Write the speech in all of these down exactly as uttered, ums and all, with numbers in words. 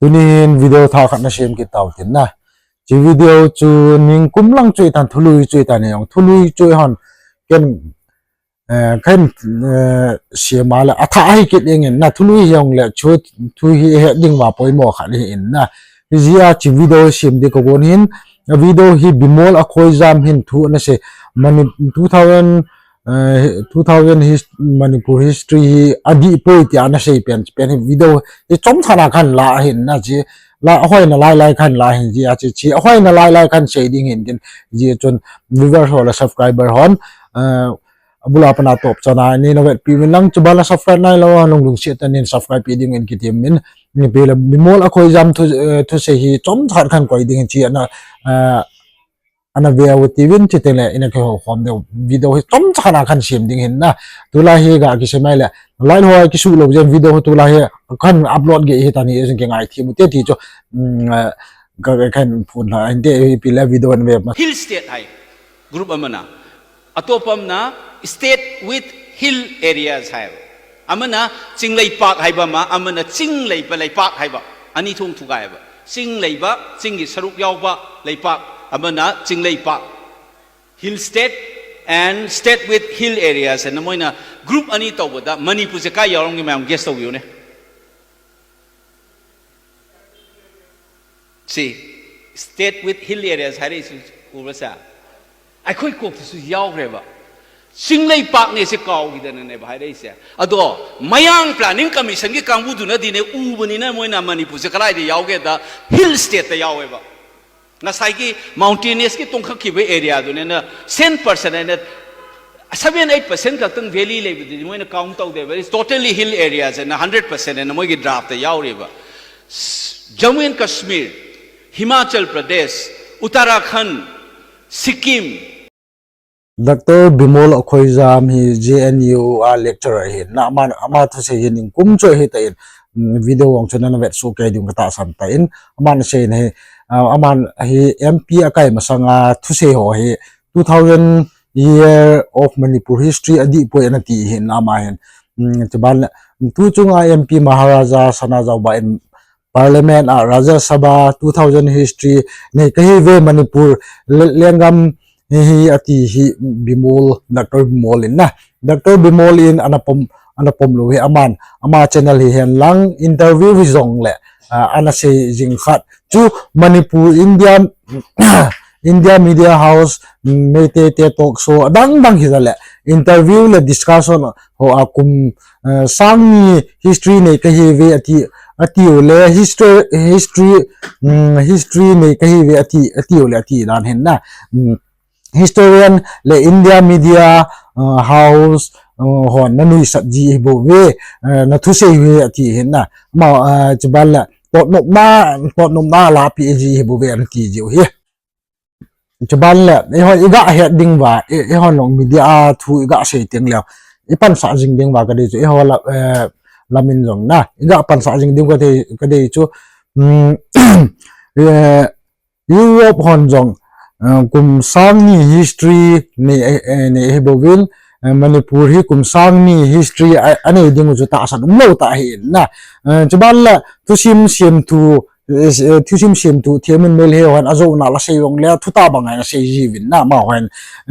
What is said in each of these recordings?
Tuni hin video thah khat nasem kit tau tin na. Hiche video chu ningkum lang chu ahitan, thului chu ahitan, hijong thului chu hon ken, eh, ken, eh, sem a le athah ahi kit jengin na, thului hijongle chu thu hi het ding uva poimo khat ahin na. Hijeh a hiche video sem ding kagon hin, a video hi Bimol Akhoijam hin thu anasei, Mani-, two thousand, eh, two thousand his-, Manipur history hi adih poi tia anasei pen, pen hi video hi chomcha na kahin la ahin na, hiche la ahoina lai lai kahin la ahin, hijeh a hiche, hiche ahoina lai lai kahin sei ding ahin tin, hijeh chun viewers ho le subscriber hon, eh, abul a pat a atop chan a neina vetpi uvin lang, chuban a subscribe nailou a, nung lungset tah in subscribe pi ding in kitem in, ipi le Bimol Akhoijam thu, eh, thusei hi chomcha khat kahin koi ding ahin, hiche ana, eh, ana veu uvin, chuteng le ina kihou khom diu video hi chomcha khat na kahin sem ding ahin na. Tulai hi ga kisem mai le, light ho kisuh lou jeh in video hi tulai hi kahin upload gei ahitan, hijeh chun kingaithem u te ti chu, mm, eh, ka, ka, kahin phon lha hinte, ipi le video ana ve ma. Hill state hai group amana. Atop amana state with hill areas hai. Amana chingleipak haiba ma, amana chingleipa leipak haiba. Ani thung thu kaiba. Chingleiba, chinggi saruk yauba leipak, amana chingleipak. Hill state and state with hill areas. Na moina group ani tauba da Manipur se kai yau lou nge, mayam guess tau u ne. Si, state with hill areas hai rei su, uba sa. Ai khoi kok su yau reba. Chingleipak ne se kau gi da na ne ba hai rei se. Ado, Mayang Planning Commission ki kangbu duna di ne uba ni na moina Manipur se kalai de yau ge da hill state da yau e ba. Ngasai ki mountainous ki tongkha ki ve area du ne na cent percent ne seven, eight percent khat tang valley le bi di moina count tau de ba. It's totally hill areas na hundred percent ne moi ki draft da yau re ba. Jammu and Kashmir, Himachal Pradesh, Uttarakhand, Sikkim. Doctor Bimol Akhoijam hi J N U a lecturer ahin na, aman, ama thusei hi ningkum chu ahitan, mm, video vang chu nana vet soh kei ding katahsan tan, aman asei na hi, ah, aman hi M P akai masanga thusei ho hi two thousand year of Manipur history adih poi anati ahin na, ama hin. Mm, chuban le, tu chunga M P Maharaja Sanajaoba in Parliament a Rajya Sabha two thousand history nei kahi ve Manipur le-, lenggam hi, hi ati hi Bimol, Doctor Bimol in na. Doctor Bimol in ana pom, ana pom lou hi aman, ama channel hi hen lang interview hi jong le, ah, ana sei jing khat. Chu Manipur India, India Media House, Meitei te talk show adang dang hi ja le interview le discussion ho a kum, eh, sang ni history nei kahi ve ati, ati u le history, history, mm, history nei kahi ve ati, ati u le ati dan hin na. Mm, historian le India Media, eh, House, eh, hon na nuisat ji hi bou ve, eh, na thusei ve ati hin na. Ma, eh, chuban le potnopna, potnopna lapi ji hi bou ve anati ji u hi. Chuban le, eiho, iga het ding uva, e, eihon long media a thu iga sei teng leu, ipansah jing ding uva kadei chu, eiho la, eh, lamin jong na, iga pansah jing ding kadei, kadei chu, mm, eh, Europe hon jong, eh, kum sang ni history nei, eh, eh, nei hi bouvin, eh, Manipur hi kum sang ni history a, anei ding u chu tahsan umlou tah ahi na. Eh, chuban le, thusim siam thu, eh, thusim siam thu, Thiamin Mel he hon ajouna la sei jong le, thutah bang a na sei jiuvin na, amahon.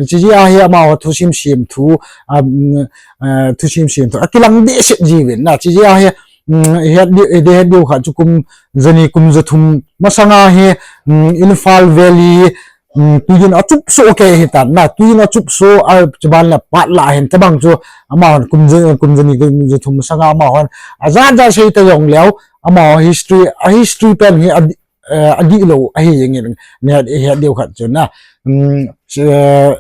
Chujeh a hi amaho thusim siam thu, um, eh, thusim siam thu akilang dehset jiuvin na. Chujeh a hi, um, het di, eh, het diu khat chu kum jani kum jathum masanga hi, um, Imphal Valley, um, tuiyin achup soh kei ahitan na, tuiyin achup soh a, chuban le pat la hin tabang chu amahon kum ja-, kum jani kum jathum masanga amahon ajat jat sei ta jong leu, amaho history, a history pen hi a, eh, adih lou ahi jeng in, neh, het diu khat chu na. Um, eh,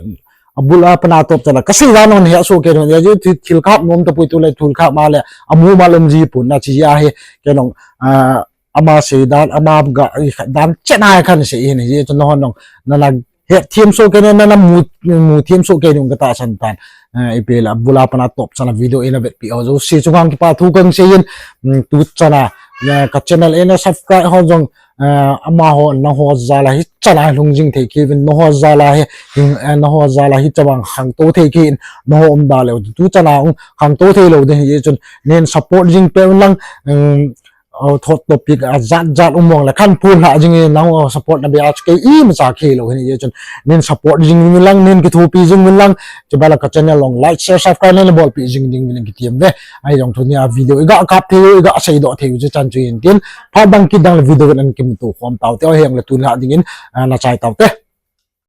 abul a pat a atop chan a kasei dan hon het soh kei hon, ya ju thil, thil kap nom tapoi, tulai thil kap ma le, amu ma lom ji pon na, chujeh a hi, kei nong, ah, ama sei dan, ama ga, i khat dan, chen a kahin sei hin, hijeh chun nahon nong, nana het them soh kei, nana mu, mu them soh kei ding katahsan tan. Eh, ipi le, abul a pat a atop chan a video ina vetpi ho jouse chunga kipa thu kahin sei in, mm, tu chan a, eh, ka channel ina subscribe ho jong, eh, amaho, naho jal a hichan a lhung jing thei kei uvin, naho jal a hi, eh, naho jal a hichan a khangtou thei kei in, naho um da leu, tu chan a, um, khangtou thei lou ding hijeh chun, nen support jing peh un lang, um, Thot topic ajat jat um mong le khan phul lha jing in nang support na bia chu kei imacha kei lou hin, hijeh chun nin support jing uvin lang, nin kithopi jing uvin lang, chubang le ka channel jong like, share, subscribe na bolpeh jing ding uvin lang kitem uve. Ahi jong tunia video iga kap thei u, iga seidoh thei u chu chan chu hin tin, phat dang kit dang le video in kimuto khom taute, ahijongle tuni lha dingin nachai taute.